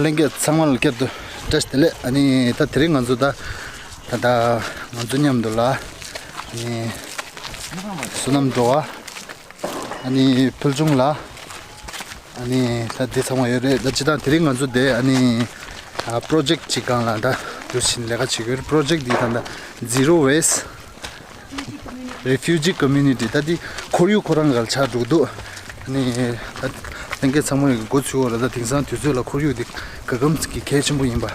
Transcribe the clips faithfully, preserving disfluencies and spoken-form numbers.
ལྷན་རྒྱས་ཚང་མ་ལ་བསྐྱར་དུ་བཀྲ་ཤིས་བདེ་ལེགས། ཨ་ནི་ད་དེ་རིང་ང་ཚོ་ད་ད་ད་ང་ཚོ་མཉམ་དུ་ལ་ཨ་ནི་བསོད་ནམས་འགྲོ་བ། ཨ་ནི་ཕུལ་བྱུང་ལ། ཨ་ནི་ད་དེ་ཚང་མ་ཡོད་རེད། ད་སྤྱིར་བཏང་དེ་རིང་ང་ཚོ་དེ་ཨ་ནི་ཨ་པྲོ་ཇེཀ་ཅིག་སྒང་ལ་ད་འདུག་བཞིན་ལས་ཀ་བྱེད་ཀྱི་ཡོད་རེད། པྲོ་ཇེཀ་འདི་ད་ད་Zero Waste Refugee Community། ད་འདི་ཁོར་ཡུག་ཁོ་རང་ག་ལ་ཆགས་འགྲོ་གི་འདུག་ཨ་ནི་ད་ལྷན་རྒྱས་ཚང་མ་ཡི་འགོ་ཚུགས་པ་ལ་ད་དེང་སང་དུས་ཚོད་ལ་ཁོར་ཡུག་འདི་ག་གམ་གི་གལ་ཆེན་པོ་ཡིན་པ།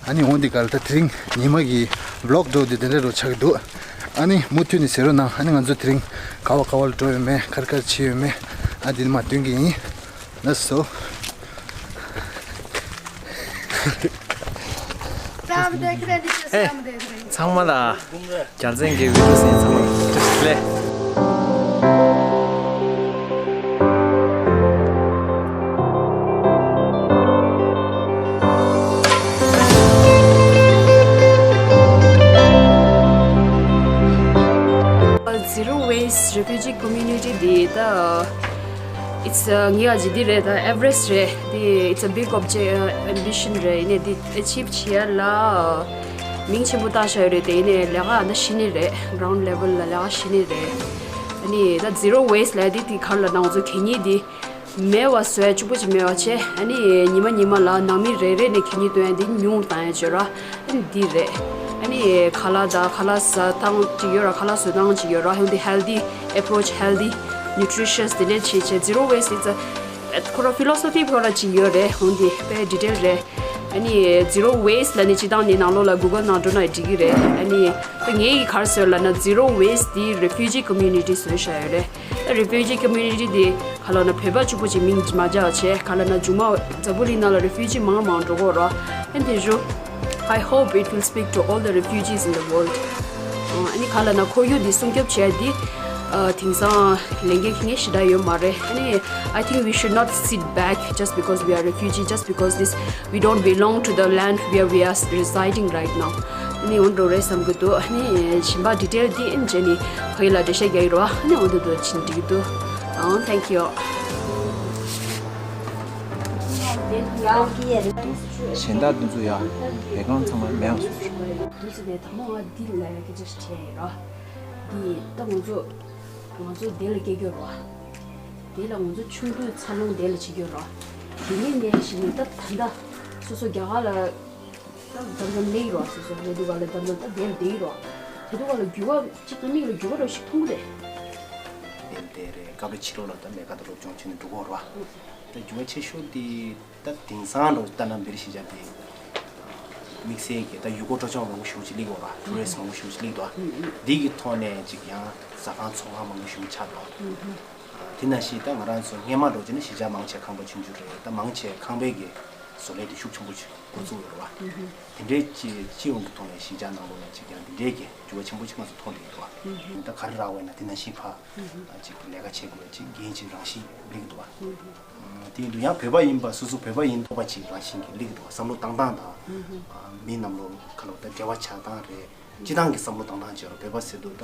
ཨ་ནི་འོ་འདི་ག་ལ་ད་དེ་རིང་ཉི་མ་གི་ཝི་ལོག་འགྲོ་འདི་དེ་འདྲ་རུ་ཆགས་ཀྱི་འདུག་ཨ་ནི་མུ་མཐུད་ནས་གཟིགས་རོགས་གནང་། ཨ་ནི་ང་ཚོ་དེ་རིང་ག་བ་ག་བ་ལ་འགྲོ་ཡོད་མེད། ག་རེ་ག་རེ་བྱས་ཡོད་མེད། ཨ་འདི་ནི་མ་སྟོན་གྱི་ཡིན། ལགས་སོ། ཨེ། ཚང་མ་ལ་རྒྱལ་མཚན་གྱི་བི་ཌིའོ་ཟིན་ཚང་མ་ལ་བཀྲ་ཤིས་བདེ་ལེགས། Zero Waste Refugee Community འདི་ད། It's a ངའི་ཨ་ཇི་འདི་རེད། ད་Everest རེད། འདི་it's a big object, uh, ambition རེད། ཡིན་ནའི་འདི་achieve བྱེད་ཡ་ལ་མིང་ཆེན་པོ་བཏགས་བཞག་ཡོད་རེད་དེ། ཡིན་ནའི་ལས་ཀ་ཨ་ད་ཤི་ནི་རེད། ground level ལ་ལས་ཀ་ཤི་ནི་རེད། ཨ་ནི་ད་Zero Waste ལ་འདི་དེ་གར་ལ་ནང་ཚོ་གད་སྙིགས་འདི་མེད་པ་བཟོ་ཡ་གཅིག་པོ་ཅིག་མེད་པ་བྱས། ཨ་ནི་ཉི་མ་ཉི་མ་ལ་ནང་མི་རེ་རེ་ནས་གད་སྙིགས་བཏོན་ཡ་འདི་ཉུང་བཏང་ཡ་བྱོས་ར། ཨ་ནི་འདི་རེད། ཨ་ནི་ཁ་ལག་དང་ཁ་ལག་ཟ་སྟངས་ཅིག་ཡོད་ར། ཁ་ལག་བཟོ་སྟངས་ཅིག་ཡོད་ར། ཧོན་དེ་healthy approach, healthy, nutritious དེ་འདྲས་བྱེད་བྱེད། Zero Waste is a ཁོ་ར་philosophy ཁོ་ར་ཅིག་ཡོད་རེད། ཧོན་དེ་དཔེ་detail རེད། ཨ་ནི་Zero Waste ལ་ནི་སྤྱིར་བཏང་ནི་ནང་ལོགས་ལ་Google ནང་འགྲོ་ན་འགྲིག་གི་རེད། ཨ་ནི་ད་ངའི་གི་གར་བཟོས་ལ་ན་Zero Waste དེ་refugee community བཟོས་བཞག་ཡོད་རེད། ད་refugee community དེ་ག་ལ་ན་བོད་པ་གཅིག་པོ་ཅིག་མིང་མ་བརྒྱབ་བྱས། ག་ལ་ན་མཇུག་མ་འཛམ་བུ་གླིང་ནང་ལ་refugee མང་མང་འགྲོ་གོ་ར། ཨ་ནི་དེ་ཞུ། I hope it will speak to all the refugees in the world. ཨ་ནི་ག་ལ་ན་ཁོར་ཡུག་འདི་སྲུང་སྐྱོབ་བྱས་འདི་དེང་སང་ལས་འགན་གལ་ངེས་ཞེ་དྲག་ཡོད་མ་རེད། ཨ་ནི་I think we should not sit back just because we are refugee, just because this we don't belong to the land where we are residing right now. ཨ་ནི་འོན་འགྲོ་རེད་བསམ་གི་འདུག་ཨ་ནི་གཞན་པ་detail འདི་ཨ་ནི་རྗེས་ནས་ཁོ་ཡི་ལ་འགྲེལ་བཤད་རྒྱག་གི་རོགས། ཨ་ནི་འོན་འདུག་འདུག་ཕྱིན་འགྲིག་གི་འདུག་ཨང་thank you. གཞན་དག་འདི་ཚོ་ཡ་བད་ག་ཚང་མ་མེད་པ་བཟོས་ཤག་འདི་ཚོ་དེ་ད་མོ་ང་འདི་ལ་ཡ་སྐད་ཆ་ཞིག་དྲིས་ཡ་ཡིན་རོ། འདི་ད་ང་ཚོ་ང་ཚོ་དེ་ལ་སྐྱེ་རྒྱུ་རོ། དེ་ལ་ང་ཚོ་ཆུང་དུས་འཚར་ལོངས་དེ་ལ་བྱེད་རྒྱུ་རོ། དེ་ནས་ནས་ཞིག་ནས་ད་ད་ལྟ་སོ་སོ་རྒྱ་གར་ལ་ད་འདམ་འདམ་ལེགས་རོ། སོ་སོ་ལས་དུ་བ་ལ་འདམ་འདམ་ད་དེ་ལ་བསྡད་ཡིན་རོ། དེ་དུ་བ་ལ་འགྱུར་བ་གཅིག་ད་མིག་ལ་འགྱུར་བ་རོ་ཞིག་མཐོང་གི་རེད། དེ་ལ་དེ་རེད། སྐབས་རེ་ཕྱི་ལོགས་ལ་ད་མེ་ཁ་ད་སློབ་སྦྱོང་བྱས་ནས་འགྲོ་གོ་རོ། ད་འགྱུར་བ་ཆེ་ཤོས་དེ། ད་དེང་སང་འགྲོ་ལྟ་ན་འབིར་ཤི་ཆ་དེ་དམིགས་བསལ་གྱི་ད་ཡུལ་སྐོར་སྤྲོ་འཆམ་མང་པོ་ཞེ་པོ་ཅིག་སླེབས་ཡོད་ར། ཊུ་རི་སི་མང་པོ་ཞེ་པོ་ཅིག་སླེབས་འདུག་འདི་གི་ཐོག་ནས་ཅིག་ཡང་ཟ་ཁང་ཚོང་ཁང་མང་པོ་ཞེ་པོ་ཆགས་འདུག་དེ་ནང་བཞིན་ད་ང་རང་ཚོ་སྔས་མ་འགྲོ་ཅིག་ནི་གཞིས་ཆགས་མང་ཆེ་ཁང་པ་ཆུང་ཆུང་རེད། ད་མང་ཆེ་ཁང་པའི་གི་བཟོ་ལས་དེ་ཤུགས་ཆེན་པོ་ཅིག་འགོ་བཙུགས་ཡོད་ར། དེ་འདྲའི་ཅི་སྤྱི་ཡོངས་ཀྱི་ཐོག་ནས་གཞིས་ཆགས་ནང་ལོགས་ལ་ཅིག་ཡང་དེ་འདྲའི་གི་འགྱུར་བ་ཆེན་པོ་ཅིག་ང་ཚོ་མཐོང་བསྡད་ཡོད་ར། ད་ག་རེ་རག་པ་ཡིན་ན་དེ་ནང་བཞིན་ཕ་ཅིག་ལས་ཀ་བྱེད་དགོས་ཅིག་འགན་ཅིག་རང་བཞིན་སླེབས་ཀྱི་འདུག་བ། དེ་ཡིན་དུས་ཡང་བོད་པ་ཡིན་པ་སོ་སོ་བོད་པ་ཡིན་མདོག་པ་ཅིག་རང་བཞིན་གྱིས་སླེབས་ཀྱི་འདུག་བ། བསམ་བློ་བཏང་སྟངས་དང་། མི་རྣམས་ལོ་ཁ་ལོ་ད་འབྲེལ་བ་ཆགས་སྟངས་རེད། སྤྱི་བཏང་གི་བསམ་བློ་བཏང་སྟངས་བྱས་རོགས། བོད་པ་ཟེར་དུས་ད་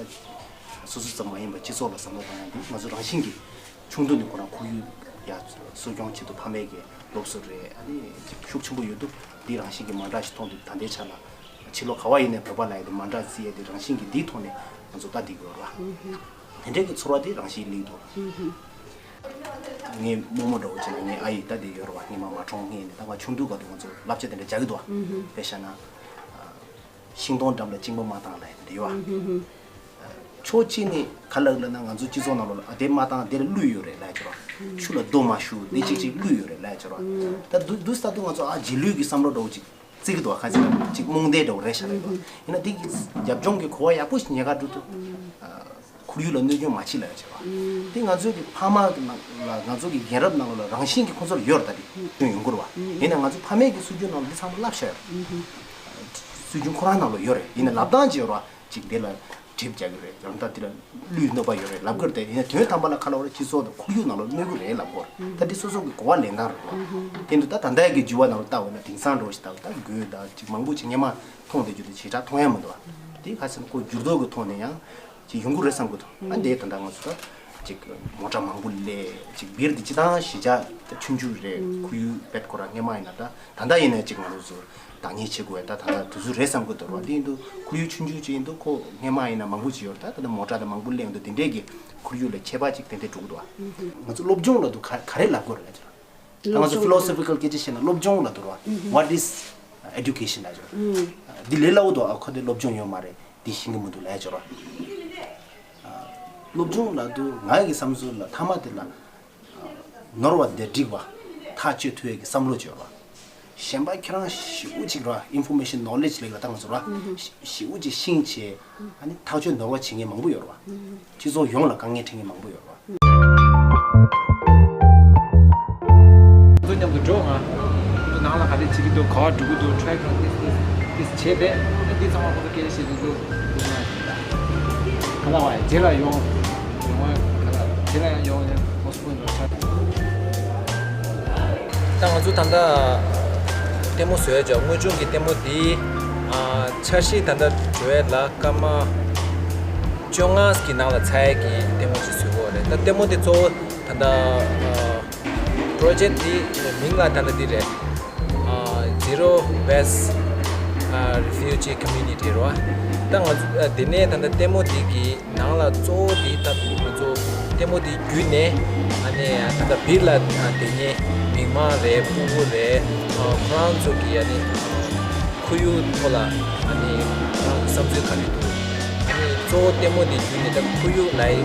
སོ་སོ་ཙམ་མ་ཡིན་པ་སྤྱི་ཚོགས་ལ་བསམ་བློ་བཏང་ཡ་འདི་ང་ཚོ་རང་བཞིན་གྱིས་ཆུང་དུས་ནས་ཁོ་རང་ཁོར་ཡུག་ཡ་གསོ་སྐྱོང་བྱེད་དུས་ཕ་མས་ཀྱི་སློབ་གསོ་རེད། ཨ་ནི་ཅིག་ཤུགས་ཆེན་པོ་ཡོད་དུས་འདི་རང་བཞིན་གྱིས་མ་འདྲ་ཞིག་མཐོང་དུས་ད་ལྟའི་ཆ་ལ་ཕྱི་ལོགས་ག་བ་ཡིན་ནའི་བོད་པ་ལབ་ཡ་དེ་མ་འདྲ་བརྩི་ཡ་དེ་རང་བཞིན་གྱིས་འདིའི་ཐོག་ནས་ང་ཚོ་ལྟ་བསྡད་དགོས་ར། དེ་འདྲའི་གི་ཚོར་བ་དེ་རང་བཞིན་སླེབས་འདུག་ངའི་རྨོ་མོ་འདྲ་བོ་བྱས་ན་ངའི་ཨ་ཡེ་ད་དེ་ཡོད་རེད་བ། སྔོན་མ་མ་གྲོངས་སྔོན་ནས་ད་ང་ཆུང་དུས་སྐབས་དུ་ང་ཚོ་བསླབ་བྱ་དེ་འདྲ་རྒྱག་གི་འདུག་བ། དཔེ་བཞག་ན། ཤིང་སྡོང་འགྲམ་ལ་གཅིན་པ་མ་བཏང་ལབ་ཡ་དེ་འདྲ་ཡོད་བ། ཕྱོགས་གཅིག་ནས་ག་ལབ་ལབ་ན་ང་ཚོ་སྤྱི་ཚོགས་ནང་ལོགས་ལ་ཨ་དེ་མ་བཏང་དེ་ལ་བླུད་ཡོད་རེད་ལབ་ཡ་ཅིག་རེད་བ། ཆུ་ལ་རྡོ་མ་གཞུ་དེ་གཅིག་གཅིག་བླུད་ཡོད་རེད་ལབ་ཡ་ཅིག་རེད་བ། ད་དུ་དུས་ད་དུ་ང་ཚོ་ཨ་རྗེས་ལུས་ཀྱི་བསམ་བློ་འདྲ་བོ་ཅིག་བརྩི་གི་འདུག་བ། ཁ་ཅིག་ཅིག་རྨོངས་དད་འདྲ་བོ་རེད་ཤག་རེད་བ། ཡིན་ན་དེ་གི་རྒྱབ་ལྗོངས་ཀྱི་གོ་བ་ཡག་པོ་ཞིག་ཉན་ག་འགྲོ་དུས། ཁོར་ཡུག་ལ་གནོད་སྐྱོན་མ་བྱེད་ལབ་ཡ་བྱས་པ། དེ་ང་ཚོའི་གི་ཕ་མ་གི་ནང་ལ་ང་ཚོ་གི་རྒན་རབས་ནང་ལ་རང་བཞིན་གྱི་ཁོ་ཚོར་ཡོད་རེད། ད་དེ་སྐྱོན་ཡོང་གི་རེད་བ། ཡིན་ན་ང་ཚོ་ཕ་མས་གི་སྲོལ་རྒྱུན་ནང་ལ་འདི་ཚང་མ་བསླབ་བཞག་ཡོད་རེད། སྲོལ་རྒྱུན་ཁོ་རང་ནང་ལ་ཡོད་རེད། ཡིན་ན་ལབ་སྟངས་ཅིག་ཡོད་རེད་བ། ཅིག་འདི་ལ་གྲིབ་རྒྱག་གི་རེད། ཡང་ད་འདི་ལ་ཀླུའི་གནོད་པ་ཡོད་རེད་ལབ་གི་རེད་དེ། ཡིན་ན་དོན་དམ་པ་ལ་ག་ལབ་རེད། སྤྱི་ཚོགས་དང་ཁོར་ཡུག་ནང་ལ་གནོད་གི་རེད་ལབ་གི་རེད། ད་འདི་སོ་སོ་གི་གོ་བ་ལེན་སྟངས་རེད་བ། དེ་འདུག་ད་ད་ལྟའི་གི་འགྱུར་བ་ནང་ལ་ལྟ་བ་ན་དེང་སང་འགྲོ་ཞིག་ལྟ་བ་ད་དགོས་ད་ཅིག་མང་པོ་ཅིག་སྔོན་མ་མཐོང་བསྡད་རྒྱུ་དེ་ཞེ་དྲག་མཐོང་ཡ་མི་འདུག་བ། དེ་ག་ཟེར་ན་ཁོ་འགྱུར་ལྡོག་གི་ཐོག་ནས་ཡང་། ཅིག་ཡོང་གི་རེད་བསམ་གི་འདུག་ཨ་འདི་ད་ལྟ་ང་ཚོ་ད་ ཅིག་མོ་ཊ་མང་པོ་སླེབས། ཅིག་སྦིར་འདི་སྤྱིར་བཏང་གཞིས་ཆགས་ཆུང་ཆུང་རེད། ཁོར་ཡུག་དཔེ་ཁོ་རང་སྔས་མ་ཡིན་ན། ད་ད་ལྟ་ཡིན་ན་ཅིག་ང་རང་ཚོ་བདག་གཉེར་བྱེད་དགོས་པས། ད་ད་ལྟ་དུས་ཚོད་རེད་བསམ་གྱི་འདུག་ར། དེ་ཡིན་དུས་ཁོར་ཡུག་ཆུང་ཆུང་ཅིག་ཡིན་དུས། ཁོ་སྔས་མ་ཡིན་ན་མང་པོ་ཅིག་ཡོད་རེད། ད་ད་ལྟ་མོ་ཊ་དང་མང་པོ་སླེབས་ཡོང་དུས། དེ་འདྲས་ཀྱི་ཁོར་ཡུག་ལ་ཁྱད་པར་ཅིག་ཏན་ཏན་འགྲོ་གི་འདུག་བ། ང་ཚོ་སློབ་སྦྱོང་ལབ་དུས་ག་ག་རེ་ལབ་དགོས་རེད་ལབ་ཀྱི་ར། ད་ང་ཚོ་སློབ་སྦྱོང་ཕི་ལོ་སོ་ཕི་ཀལ་སྐད་ཆ་བཤད་ན། སློབ་སྦྱོང་ལབ་དུས་ར། What is education ལབ་ཀྱི་ར། འདི་ལས་སླ་པོ་འདུག་ཨ། ཁོ་དེ་སློབ་སྦྱོང་ཡོད་མ་རེད། འདི་ཤེས་ཀྱི་མི་འདུག་ལབ་ཀྱི་ར། སློབ་སྦྱོང་ལབ་དུས་ང་གི་བསམ་ཚུལ་ལ་མཐའ་མ་དེ་ལ་ནོར་བ་དེ་འགྲིག་པ། ཐག་གཅོད་ཐུབ་ཡས་ཀྱི་བསམ་བློ་བྱོས་པ། གཞན་པ་ཁྱེད་རང་ཞེ་པོ་ཅིག་ར། ཨིན་ཕོར་མེ་ཤན་ནོ་ལེཇ་ལབ་ཀྱི་ར། ད་ང་ཚོ་ར་ཞེ་པོ་ཅིག་ཤེས་བྱས། ཨ་ནི་ཐག་གཅོད་ནོར་བ་བྱེད་མཁན་མང་པོ་ཡོད་ར་བ། སྤྱི་ཚོགས་ཡོངས་ལ་དཀའ་ངལ་འཕྲད་མཁན་མང་པོ་ཡོད་ར་བ། ཚོ་མཉམ་དུ་འགྲོ། ང་ཚོ་ནང་ལ་ག་རེ་བྱེད་ཀྱི་འདུག་ག་བ་འགྲོ་གི་འདུག་ཊེ་རེག་རང་ཏིས་ཏིས་ཏིས་བྱས་པས། ཨ་ནི་འདི་ཚང་མ་ཁོ་ཚོ་སྐད་ཆ་བཤད་ཀྱི་འདུག་ག་ལ་བ་རྗེས་ལ་ཡོང་། ཡོང་བ་ག་ལ་རྗེས་ལ་ཡང་ཡོང་ཡང་པོ་སི་པོན་འགྲོ་ཆགས། ད་ང་ཚོ་ད་ལྟ་ལྟད་མོ་བཟོ་ཡ་ཅིག་དངོས་བྱུང་གི་ལྟད་མོ་འདི། ཨ། འཆར་གཞི་ད་ལྟ་འགྲོ་ཡ་ལ་སྐར་མ་བཅོ་ལྔ་གི་ནང་ལ་ཚར་ཡ་གི་ལྟད་མོ་ཅིག་བཟོ་དགོས་རེད། ད་ལྟད་མོ་འདི་གཙོ་བོ་ད་ལྟ། ཨ། པྲོ་ཇེཀ་འདི་མིང་ལ་ད་ལྟ་འདི་རེད། ཨ། Zero Waste ཨ། Refugee Community རེད་བ། ད་ང་ཚོ་ཨ། དེ་ནས་ད་ལྟ་ལྟད་མོ་འདི་གི་ནང་ལ་གཙོ་བོ་འདི་ད་ང་ཚོ་ལྟད་མོ་འདི་བརྒྱུད་ནས། ཨ་ནི་ད་ལྟ་སྦིར་ལ་ཨ། བསྡད་མཁན་མི་མང་རེད། སྤུ་གུ་རེད། ཨ། ཁོ་རང་ཚོ་གི་ཨ་ནི་ཁོར་ཡུག་ཐོག་ལ་ཨ་ནི་ཁོ་རང་བསམ་ཚུལ་ག་རེ་འདུག་ཨ་ནི་གཙོ་བོ་ལྟད་མོ་འདི་བརྒྱུད་ནས་ད་ཁོར་ཡུག་ལ་ཡི་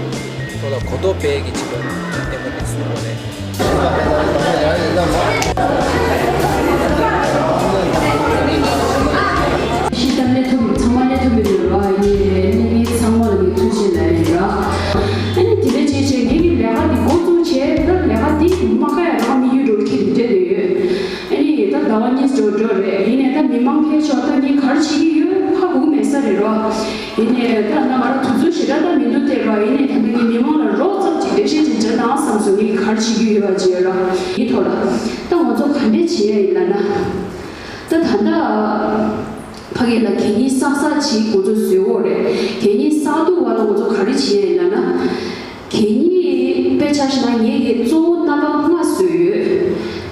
ཐོག་ལ་གོ་རྟོགས་སྤེལ་གྱི་ཆེད་དུ་ལྟད་མོ་འདི་བཟོས་པ་རེད། ཤི་ད་ལས་ཐུབ་ཚང་མ་ལས་ཐུབ་མི་རུང་ར། ཡིན་ནའི་ཚང་མ་ལ་ངས་ཐུགས་རྗེ་ལ་ཡིན་ར། ཨ་ནི་དེ་འདྲ་བྱས་བྱས་ངེད་ཀྱི་ལས་ཀ་འདི་འགོ་བཙུགས་བྱས། ད་ལས་ཀ་འདི་མ་དགའ་ཡ་རང་མི་ཡུལ་འགྲོ་ཁྱེད་འདྲ་འདྲ་ཡོད། ཨ་ནི་ད་ཟླ་བ་གཉིས་འགྲོ་འགྲོ་རེད། ཡིན་ནའི་ད་མི་མང་ཕལ་ཆེར་ད་ངས་ག་རེ་བྱེད་ཀྱི་ཡོད་ཧ་གོ་གི་མེད་ས་རེད་ར། ཡིན་ནའི་ད་ང་རང་དུས་ཚོད་ཞེ་དྲག་ད་མི་འདུག་སྟེར་བ། ཡིན་ནའི་ད་ངས་མི་མང་ལ་རོགས་ཙམ་ཅིག་ལེགས་བཤད་ཅིག་འཇལ་དང་བསམ་སོང་། ངས་ག་རེ་བྱེད་ཀྱི་ཡོད་པ་ཅིག་ཡོད་ར། ཡིན་ཐོག་ལ་ད་ང་ཚོ་ག་འདྲས་བྱེད་ཡ་ཡིན་ལབ་ན། ད་ད་ལྟ་ཕ་གི་ལ་གད་སྙིགས་བསགས་ས་ཅིག་ང་ཚོ་བཟོས་ཡོད་རེད། གད་སྙིགས་བསགས་དུས་བ་ལ་ང་ཚོ་ག་རེ་བྱེད་ཡ་ཡིན་ལབ་ན། གད་སྙིགས་དཔེ་ཆ་བཞག་ན་ངས་ཀྱིས་གཙོ་བོ་རྣམ་པ་ལྔ་བཟོས་ཡོད།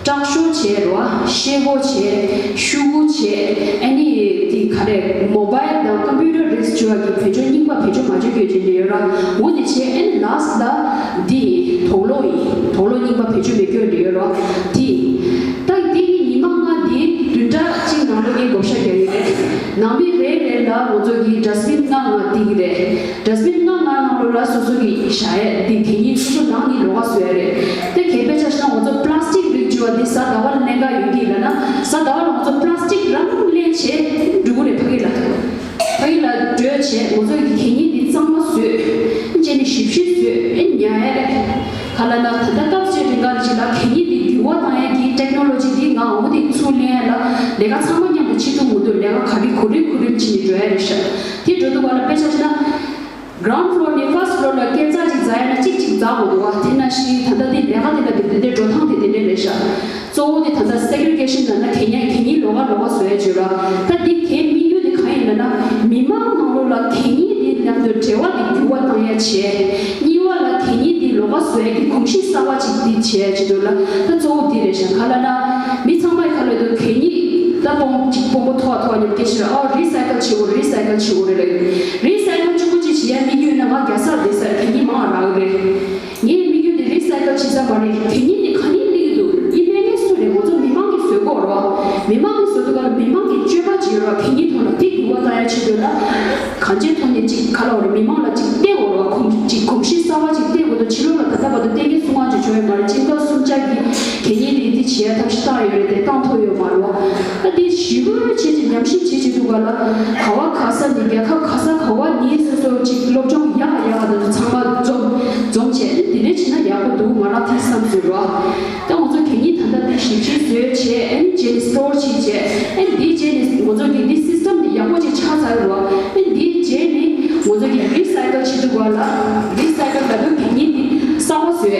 སྐྲག་ཤོས་བྱས་རོ། ཤེལ་སྒོ་བྱས། ཤུ་གུ་བྱས། ཨ་ནི་དེ་ག་རེ། མོ་བཱལ་དང་ཀམ་པུ་ཊར་རིགས་བྱས་པ་གི་བེད་སྤྱོད་རྙིང་པ་བེད་སྤྱོད་མ་བྱེད་རྒྱུ་བྱས་ནས་ཡོད་ར། འོ་དེ་བྱས། ཨ་ནི་ལཱ་སི་ཊི་ལ་འདི་ཡིན། དུག་ལོག་ཡིན། དུག་ལོག་རྙིང་པ་བེད་སྤྱོད་མི་བྱེད་རྒྱུ་ཡོད་ར། དེ་ཡིན། ད་འདི་གི་ཉི་མ་ལྔ་འདི་བདུན་ཕྲག་གཅིག་ནང་ལོགས་ཀྱི་བགོ་བཤའ་རྒྱག་གི་རེད། ནང་མི་རེ་རེ་ལ་ང་ཚོ་གི་ཌ་སི་བིན་ལྔ་ལྔ་སྟེར་གི་རེད། ཌ་སི་བིན་ལྔ་ལྔ་ནང་ལོགས་ལ་སོ་སོ་གི་བཞག་ཡས་འདི་གད་སྙིགས་སོ་སོ་ནང་ནས་ལོགས་ཀ་བཟོ་ཡ་རེད། དེ་གལ་དཔེ་ཆ་བཞག་ན་ང་ཚོ་པ་ལ་སི་ཊིག་རིགས་བྱས་པ་འདི་གཟའ་ཟླ་བ་ལ་ལེན་ག་ཡོང་གི་ལབ་ན། གཟའ་ཟླ་བ་ལ་ང་ཚོ་པ་ལ་སི་ཊིག་རང་ལེན་བྱས་འགྲོ་གི་རེད། ཕ་གི་ལ། ཕ་གི་ལ་བྲོས་བྱས་ང་ཚོ་གི་གད་སྙིགས་འདི་གཙང་མ་བཟོས། བྱས་ནས་ཞིབ་ཞིབ་བཟོས། ཨེ་ཉར་ཡ་རེད། ག་ལབ་ན་ད་ལྟ་སྐབས་ཤིག་རིང་ག་ཅིག་ལ་གད་སྙིགས་འདི་འགྱུར་བ་བཏང་ཡ་གི་ཊེག་ནོ་ལོ་ཇི་འདི་ང་འོ་འདི་ཚུར་ལེན་ཡ་ལ་ལས་ཀ་ཚང་མ་མཉམ་དུ་བྱེད་ཐུབ་མི་འདུག་ལས་ཀ་ག་རེ་གོ་རིམ་གོ་རིམ་བྱས་ནས་འགྲོ་ཡ་རེད་ཤག་དེ་འགྲོ་དུས་ག་ལ་དཔེ་ཆ་བཞག་ན། གྷི་རའུན་ཌི་ཕི་ལོར་ནས་ཕར་སི་ཊི་ཕི་ལོར་ལ་སྐས་འཛེག་ཅིག་འཛེག་ཡ་ན་གཅིག་གཅིག་འཛེག་དགོས་འདུག་བ། དེ་ནང་བཞིན་ད་ལྟ་འདི་ལས་ཀ་འདི་ལ་འདི་འདི་འདྲའི་འགྲོ་སྟངས་དེ་འདི་འདྲ་རེད་ཤག་གཙོ་བོ་དེ་ད་ལྟ་སེ་གི་རི་གེ་ཤན་ལབ་ན་གད་སྙིགས་གད་སྙིགས་ལོགས་ཀ་ལོགས་ཀ་བཟོ་ཡ་བྱེད་ར། ད་འདི་དེའི་དམིགས་ཡུལ་དེ་གང་ཡིན་ལབ་ན། མི་མང་ནང་ལོགས་ལ་གད་སྙིགས་འདི་མཉམ་དུ་འབྲེལ་བ་འདི་འགྱུར་བ་བཏང་ཡ་བྱས། གཉིས་པ་ལ་གད་སྙིགས་འདི་ལོགས་ཀ་བཟོ་ཡ་གི་གོམས་གཤིས་གསར་པ་ཅིག་འདི་བྱས་ཡ་བྱེད་དུས་ལ་ད་གཙོ་བོ་འདི་རེད་ཤག་ག་ལབ་ན། མི་ཚང་མས་ག་ལབ་འདུག་གད་སྙིགས་ད་སྤོང་གཅིག་སྤོང་པོ་ཐོག་ཐོག་ཉམས་སྐད་ཆ་རེད། ཨོ་རི་སའི་ཀལ་བྱེད་དགོས་རེད། རི་སའི་ཀལ་བྱེད་དགོས་རེད་ལབ་ཡོད། རི་སའི་ཀལ་གཅིག་པོ་ཅིག་བྱེད་ཡ་དམིགས་ཡུལ་ན་ང་རྒྱལ་ས་རེད་ཟེར་གད་སྙིགས་མང་རག་གི་རེད། ངའི་དམིགས་ཡུལ་དེ་རི་སའི་ཀལ་བྱེད་ས་མ་རེད། གད་སྙིགས་དེ་ག་ནས་སླེབས་ཀྱི་འདུག་ཡིན་ནའི་ངས་སུ་རེད། ང་ཚོ་མི་མང་གིས་བཟོ་དགོས་རེད་བ། མི་མང་གིས་བཟོ་དུས་ག་ལ་མི་མང་གི་སྤྱོད་པ་ཅིག་ཡོད་རེད་བ། གད་སྙིགས་ཐོག་ལ་དེ་འགྱུར་བ་བཏང་ཡ་ཆེད་དུ་ལ་གང་ཅིའི་ཐོག་ནས་ཅིག་ག་ལབ་དགོས་རེད། མི་མང་ལ་ཅིག་སྟེར་དགོས་རེད་བ། གོམས་ཅིག་གོམས་གཤིས་གསར་བ་ཅིག་སྟེར་དགོས་འདུག་ཕྱི་ལོགས་ལ་ད་ལྟ་བར་དུ་གཏན་འཁེལ་གསུང་བ་ཅིག་བྱུང་ཡོད་མ་རེད། ཆིག་སྟོང་སུམ་བརྒྱ་གི་གད་སྙིགས་དེ་དེ་བྱེད་ཡ་ཐབས་ཤེས་བཏང་ཡོད་རེད་དེ་བཏང་ཐུབ་ཡོད་མ་རེད་བ། ད་དེ་ཞིབ་པོ་བྱས་ཅིག་ཉམས་ཞིབ་བྱེད་ཅིག་འདུག་ག་ལ། ག་བ་ག་ས་ནས་རྒྱལ་ཁབ་ག་ས་ག་བ་ནས་སོ་སོ་ཅིག་སློབ་སྦྱོང་ཡག་ཡག་དེ་ཚོ་ཚང་མ་འཛོམས་འཛོམས་བྱས་དེ་འདྲས་བྱས་ན་ཡག་པོ་འདུག་ང་རང་དེ་བསམ་སོང་ར། ད་ང་ཚོ་གད་སྙིགས་ད་ལྟ་འདི་ཞིབ་ཞིབ་བཟོས་བྱས། ཨ་ནི་རྗེས་ནས་སི་ཊོར་བྱས་བྱས། ཨ་ནི་འདིའི་རྗེས་ནས་ང་ཚོ་གི་འདི་སིས་ཊམ་འདི་ཡག་པོ་ཅིག་ཆགས་ཚར་རེད་བ། ཨ་ནི་འདིའི་རྗེས་ནས་ང་ཚོ་གི་རི་སའི་ཀལ་བྱེད་དུས་ག་ལ། རི་སའི་ཀལ་ལབ་དུས་གད་སྙིགས་འདི་གསར་པ་བཟོས།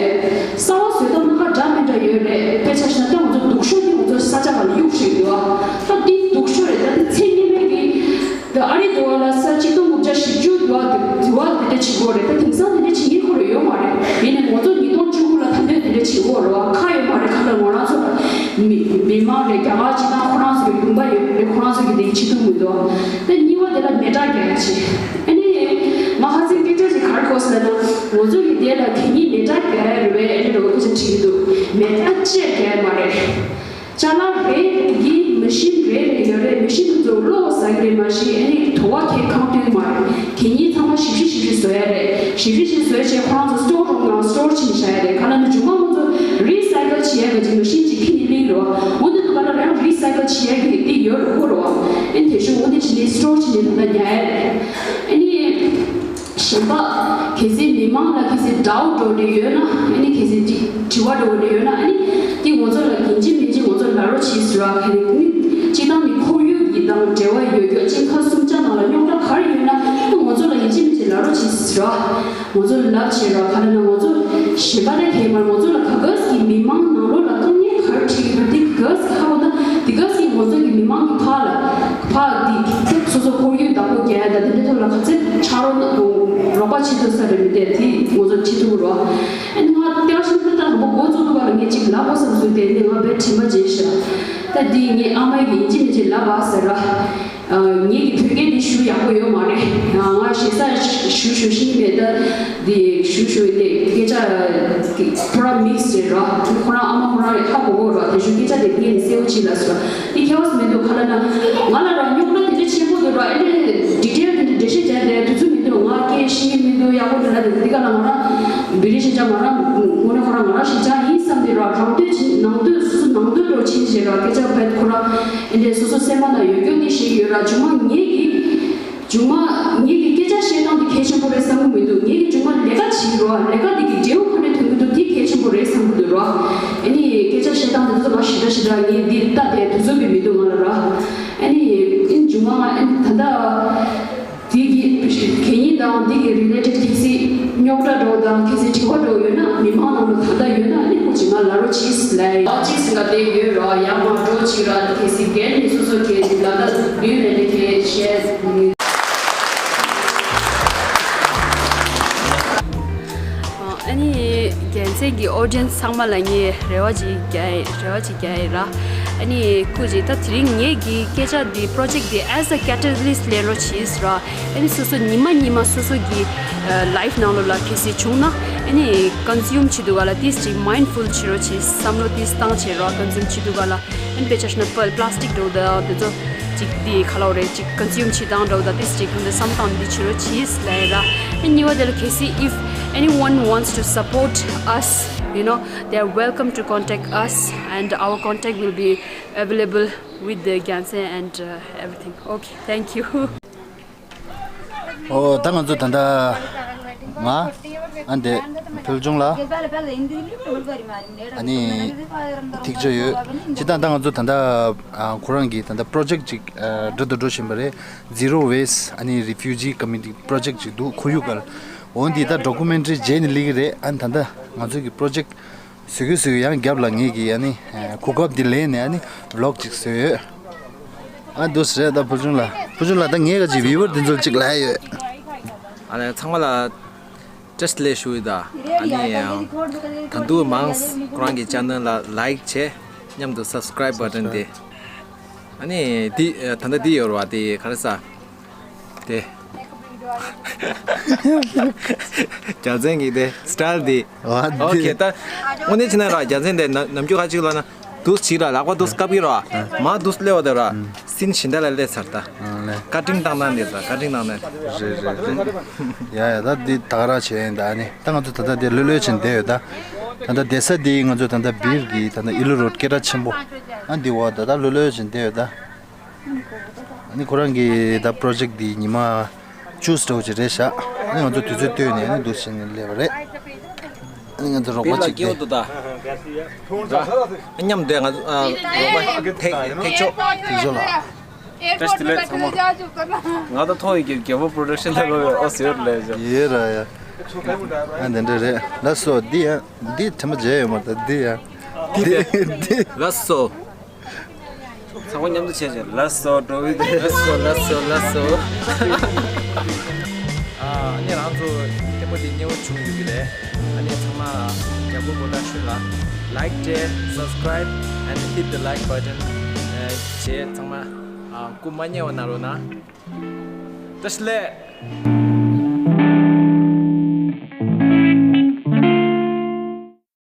གསར་པ་བཟོས་ད་མ་ཁ་འདྲ་མི་འདྲ་ཡོད་རེད། དཔེ་ཆ་བཞག་ན་ད་ང་ཚོ་སྡུག་ཤོས་འདི་ང་ཚོ་ས་ཆ་ག་ལ་གཡུག་བཞག་འདུག་བ། ད་འདི་སྡུག་ཤོས་རེད། ད་འདི་ཚེ་སྔོན་མའི་གི་ད་ཨ་རི་འདྲ་བ་ལ་ས་གཅིག་སྟོང་དགུ་བརྒྱ་བཞི་བཅུ་འདྲ་བ་འདི་འདྲ་བྱེད་དགོས་རེད། ད་དེང་སང་འདི་འདྲ་བྱེད་མཁན་ཁོ་རང་ཡོད་མ་རེད། རྒྱ་གར་སྤྱི་བཏང་ཁོ་རང་ཚོ་གི་ལུང་པ་ཡོད་རེད། ཁོ་རང་ཚོ་གི་དེ་ཆེ་མཐོང་མི་འདུག་ད་གཉིས་པ་དེ་ལ་མེ་སྲེག་རྒྱག་ཡ་ཆེ། ཨ་ནི་ང་ཧ་ཅང་སྐད་ཆ་ཞིག་ག་རེ་གོ་སོང་ལབ་ན། ང་ཚོ་གི་དེ་ལ་གད་སྙིགས་མེ་སྲེག་རྒྱག་ཡ་རེད་པས། ཨ་ནི་རོགས་སྐད་ཆ་དྲིས་ཀྱི་འདུག་མེ་སྲེག་ཅེས་རྒྱག་ཡ་མ་རེད། ཅ་ལག་རེ་རེ་གི་མེ་ཤིན་རེ་རེ་ཡོད་རེད། མེ་ཤིན་དེ་ཚོ་གློག་ཟ་གི་རེད་མ་གཞི། ཨ་ནི་དུ་བ་གས་ཁམ་སྟོན་མ་རེད། གད་སྙིགས་ཚང་མ་ཞིབ་ཞིབ་ཞིབ་ཞིབ་བཟོ་ཡ་རེད། ཞིབ་ཞིབ་ཞིབ་བཟོས་བྱས་ཁོ་རང་ཚོ་སི་ཊོར་རུམ་ནང་སི་ཊོར་བྱས་བཞག་ཡ་རེད། ག་ལ་ནི་མཇུག་མ་ཁོ་ཚོ་རི་སའི་ཀལ་བྱེད་ཡ་གི་ཅིག་མེ་ཤིན་ཅིག་ཁྱེར་ནས་སླེབས་རོགས། འོ་ན་དུ་ག་ལ་རང་རི་སའི་ཀལ་བྱེད་ཡ་གི་དེ་ཡོད་རེད་ཁོ་རོགས། ཨ་ནི་དེ་ཤུ་འོ་ན་བྱས་ནས་སི་ཊོར་བྱས་ནས་ད་ལྟ་ཉར་ཡ་རེད། ཨ་ནི། གཞན་པ། གལ་སྲིད་མི་མང་ལ་གལ་སྲིད་ཌའུ་ཊི་འདྲ་བོ་འདྲ་ཡོད་ན། ཨ་ནི་གལ་སྲིད་དྲི་དྲི་བ་འདྲ་བོ་འདྲ་ཡོད་ན། ཨ་ནི་དེ་ང་ཚོ་ལ་ཡིན་གཅིག་མིན་གཅིག་ང་ཚོ་ལབ་རོགས་བྱེད་ཟེར་བ། ག་རེ་ནི་སྤྱིར་བཏང་ནི་ཁོར་ཡུག་གི་དང་འབྲེལ་བ་ཡོད་རྒྱུ་ཅན་ཁ་སུམ་ཆ་ནང་ལ་རྙོག་དྲ་ག་རེ་ཡོད་ན། ཨ་ནི་ང་ཚོ་ལ་ཡིན་གཅིག་མིན་གཅིག་ལབ་རོགས་བྱེད་ཟེར་བ། ང་ཚོ་ལབ་བྱེད་རོགས། ག་རེ་ན་ང་ཚོ་གཞན་པ་ལ་གལ་མར་ང་ཚོ་ལ་ག་ག་ཟེ་གི་མི་མང་ནང་ལོགས་ལ་དཀའ་ངལ་ག་རེ་འཕྲད་ཀྱི་འདུག་དེ་ག་ཟེ་ཧ་གོ་ན་དེ་ག་ཟེ་ང་ཚོ་གི་མི་མང་གི་ཕར་ལ། ཕ་དེ་སོ་སོ་ཁོར་ཡུག་བདག་པོ་རྒྱག་ཡ་དང་དེ་འདྲའི་ཐོག་ལ་ག་ཚོད་ཕྱག་རོགས་གནང་རོགས་པ་བྱེད་ཐུབ་ས་རེད་མི་འདུག་དེ་ང་ཚོ་བྱེད་ཐུབ་རོགས། ཨ་ནི་ང་ཏེ་ཤི་ཏ་ད་དང་པོ་འགོ་བཙུགས་དུས་ལ་ངས་ཅིག་ལབ་དགོས་བསམ་སོང་། དེ་ནས་ང་དཔེ་དྲན་པ་བརྗེད་ཤག་ད་དེ་ངའི་ཨ་མ་གིས་ཡིན་གཅིག་མིན་གཅིག་ལབ་པ་ཟེར་ར། ངེད་ཀྱི་བོད་སྐད་འདི་ཞུ་ཡག་པོ་ཡོད་མ་རེད། ང་ཞེ་ས་ཞུ་ཞུ་ཤེས་མེད། ད་འདི་ཞུ་ཞུ་དེ་སྐད་ཆ་ཁོ་རང་མིག་སི་རེད་ར། ཁོ་རང་ཨ་མ་ཁོ་རང་ཧ་གོ་གོ་ར། དེ་ཞུ་སྐད་ཆ་དེ་ངས་གསལ་པོ་བྱེད་ལ་སོ། འདི་ཁྱད་པར་མི་འདུག་ག་ལ་ན། ང་ལ་ར་རྙོག་དྲ་དེ་འདྲ་ཆེན་པོ་འདུག་ར། ཨེ་འདྲ་ཌི་ཊེལ་དེ་འདྲ་འགྲེལ་བཤད་བྱས་ཏེ་དུས་ཚོད་མི་འདུག་ང་སྐད་ཤེས་ཀྱི་མི་འདུག་ཡག་པོ་འདུག་ལ་དེ་འདི་ག་ལ་ང་རང་བི་རི་ཤེས་བྱ་ང་རང་ངོ་ནས་ཁོ་རང་ང་རང་ཤེས་བྱ་ཡིན་བསམ་སྟེ་ར། རང་འདོད་ཅིག་ནང་འདོད་སོ་སོ་ནང་འདོད་རོ་ཆེན་བྱེད་ར། སྐད་ཆ་བེད་ཁོ་རང་ཨེ་འདྲ་སོ་སོ་སེམས་པ་ན་ཡོད་རྒྱུ་དེ་ཤེས་ཡོད་ར། མཇུག་མ་ངེད་ཀྱིས། མཇུག་མ་ངེད་ཀྱི་སྐད་ཆ་བཤད་སྟངས་དེ་གལ་ཆེན་པོ་རེད་བསམ་གྱི་མི་འདུག་ངེད་ཀྱི་མཇུག་མ་ལས་ཀ་བྱེད་རོགས། ལས་ཀ་འདི་གི་འབྲས་བུ་ཁོ་ནས་ཐོན་གྱི་འདུག་དེ་གལ་ཆེན་པོ་རེད་བསམ་གྱི་འདུག་རོགས། ཨ་ནི་སྐད་ཆ་བཤད་སྟངས་དེ་ཚོ་མ་ཞེ་དྲག་ཞེ་དྲག་ངས་འདི་ལྟ་དེ་དུས་ཚོད་ཀྱི་མི་འདུག་ང་ལ་རོགས། ཨ་ནི་ཨ་ནི་མཇུག་མ་ང་ཨ་ནི་ད་ལྟ་དེ་གི་གད་སྙིགས་དང་འདི་གི་རི་ལེ་ཊེཌ་གལ་སྲིད་རྙོག་དྲ་འདྲ་བོ་དང་གལ་སྲིད་དྲི་བ་འདྲ་བོ་ཡོད་ན། མི་མང་ནང་ལ་ད་ལྟ་ཡོད་ན་ཨ་ནི་སྐུ་མཁྱེན་ང་ལབ་རོགས་གྱིས་ལབ་ཡ། ཨ་ཅིག་སེང་ག་དེ་ཡོད་རོགས། ཡང་མ་འགྲོ་ཅིག་ར། དེ་གལ་སྲིད་རྒན་ནི་སོ་སོ་གལ་སྲིད་ལབ་ད་ལུས་ནས་དེ་གལ་བཤད། ཨ་ནི་རྒྱལ་མཚན་གྱི་ཨོ་ཌི་ཡེན་སི་ཚང་མ་ལ་ངས་རེ་བ་ཅིག་རྒྱག་ཡིན། རེ་བ་ཅིག་རྒྱག་ཡིན་ར། ཨ་ནི་སྐུ་མཁྱེན་ད་དེ་རིང་ངེད་ཀྱི་སྐད་ཆ་འདི་པོ་རོ་ཇེཀ་འདི་as a catalyst ལེན་རོགས་གྱིས་ར། ཨ་ནི་སོ་སོ་ཉི་མ་ཉི་མ་སོ་སོ་གི་ལའིཕ་ནང་ལོགས་ལ་གལ་སྲིད་བྱུང་ན་ཨ་ནི་ཀོན་སིའུམ་བྱེད་དུས་ག་ལ་ཏིས་ཅིག་མའིན་ཌ་ཕུལ་བྱེད་རོགས་གྱིས། བསམ་བློ་ཏིས་བཏང་བྱེད་རོགས། ཀོན་སིའུམ་བྱེད་དུས་ག་ལ། ཨན་དཔེ་ཆ་ཤ་ན་པལ་པ་ལ་སི་ཊིག་འདྲ་བོ་དང་དེ་ཚོ་ཅིག་དེ་ག་ལ་བ་རེད། ཅིག་ཀོན་སིའུམ་བྱེད་སྟངས་འདྲ་བོ་དང་དེ་ཅིག་ཁོང་ཚོ་བསམ་སྟངས་འདི་བྱེད་རོགས་གྱིས་ལབ་ཡ་ར། ཨན་གཉིས་པ་དེ་ལ་གལ་སྲིད་if anyone wants to support us, you know, they are welcome to contact us and our contact will be available with the Gansen and uh, everything. Okay, thank you. ཨོ་ད་ང་ཚོ་ད་ལྟ་ང་ཨ་འདི་ཕུལ་བྱུང་ལ་ཨ་ནི་ཐིག་ཆོ་ཡོད། ཅི་ད་ད་ང་ཚོ་ད་ལྟ་ཁོ་རང་གི་ད་ལྟ་པོ་རོ་ཇེཀ་ཅིག་འགྲོ་དང་འགྲོ་བཞིན་པ་རེད། Zero Waste ཨ་ནི་Refugee Community Project ཅིག་འདུག་ཁོར་ཡུག་སྒང་ལ། འོ་འདི་ད་ཌོ་ཀུ་མེན་ཊ་རི་བྱས་ནས་སླེབས་ཀྱི་རེད། ཨ་ནི་ད་ལྟ་ང་ཚོ་གི་པོ་རོ་ཇེཀ་བཟོ་གི་བཟོ་གི་ཡང་རྒྱབ་ལ་ངེད་ཀྱི་ཨ་ནི་གོ་སྐབས་འདི་ལེན་ནས་ཨ་ནི་བི་ལོག་ཅིག་བཟོས་ཡོད། ཨ་འདུག་སེ་རེད། ད་ཕུལ་བྱུང་ལ་ཕུལ་བྱུང་ལ་ད་ངས་ག་ཅིག་བིའུ་ཝར་འདི་ཚོ་ཅིག་ལབ་ཡོད། ཨ་ནི་ཚང་མ་ལ་བཀྲ་ཤིས་བདེ་ལེགས་ཞུ་ཡི་ད། ཨ་ནི་ད་དུང་མང་ཁོ་རང་གི་ཅེ་ནལ་ལ་ལའིཀ་བྱས། མཉམ་དུ་སབ་སི་ཀ་རའིབ་བ་ཊན་དེ། ཨ་ནི་འདི་ད་ལྟ་འདི་ཡོད་རེད་བ། དེ་ག་རེ་ཟ། དེ་རྒྱལ་མཚན་གྱི་དེ་སི་ཊལ་དེ། ཨོ་ཁེ་ད། དངོས་གནས་བྱས་ན་ར་རྒྱལ་མཚན་དེ་ནམ་རྒྱུན་ཁ་ཅིག་ལ་ན། འདུག་སེ་བྱེད་ར། ལག་པ་འདུག་སེ་བཀབ་ཀྱི་ར། མར་འདུག་སེ་སླེབས་པ་དེ་ར། སིན་གཞན་དག་ལ་སླེབས་ཚར་ད། ཨ་ལེ། ཀ་ཊིང་བཏང་སྟངས་དེ་ད། ཀ་ཊིང་བཏང་སྟངས། རེད་རེད་རེད། ཡ་ཡ་ད་འདི་ད་ག་རང་བྱས་ཡིན་ད། ཨ་ནི་ད་ང་ཚོ་ད་ལྟ་འདི་ལྷོད་ལྷོད་བྱས་བསྡད་ཡོད་ད། ད་ལྟ་བསྡད་ས་འདི་ང་ཚོ་ད་ལྟ་སྦིར་གི་ད་ལྟ་ཨི་ལོ་རོཌ་སྐད་གྲགས་ཆེན་པོ། ཨ་འདི་འོག་ད་ལྟ་ལྷོད་ལྷོད་བྱས་བསྡད་ཡོད་ད། ཨ་ནི་ཁོ་རང་གི་ད་པོ་རོ་ཇེཀ་འདི་ཉི་མ་བཅུ་ཙམ་ཅིག་རེད་ཤག་ཨ་ནི་ང་ཚོ་དུས་ཚོད་བཏོན་ནས་ཨ་ནི་འདུག་སེ་བྱས་ནས་སླེབས་པ་རེད། ཨ་ནི་ང་ཚོ་རོགས་པ་ཅིག་སྟེ། མཉམ་དུ་ང་ཚོ་རོགས་པ་ཐེག་ཐེག་ཆོག་ཐེག་ཆོག་ལ། བཀྲ་ཤིས་བདེ་ལེགས་ཚང་མ། ང་ད་ཐོག་ཡི་གེ་རྒྱལ་པོ་པོ་རོ་ཌག་ཤན་ལ་ལོ་ཡོད་ཨོ་ཟེར་ལས་བཞག་ཡོད་ར་ཡ། ཨ་འདི་འདྲ་རེད། ལགས་སོ། འདི་ཡ་འདི་དྲན་པ་བརྗེད་ཡོད་མ་རེད་ད། འདི་ཡ་འདི་འདི་ལགས་སོ། ཚང་མ་མཉམ་དུ་བྱས་བྱས། ལགས་སོ། འགྲོ་བའི་དུས། ལགས་སོ་ལགས་སོ་ལགས་སོ། ཨ་ནི་རང་ཚོ་ཐེངས་པོ་འདི་མཉེས་པོ་བྱུང་ཡོད་ཀྱི་རེད། ཨ་ནི་ཚང་མ་རྒྱབ་ Production ལ་like, share, subscribe and hit the like button བྱས། ཚང་མ་སྐུ་མ་བརྙས་པ་གནང་རོགས་གནང་། བཀྲ་ཤིས་བདེ་ལེགས།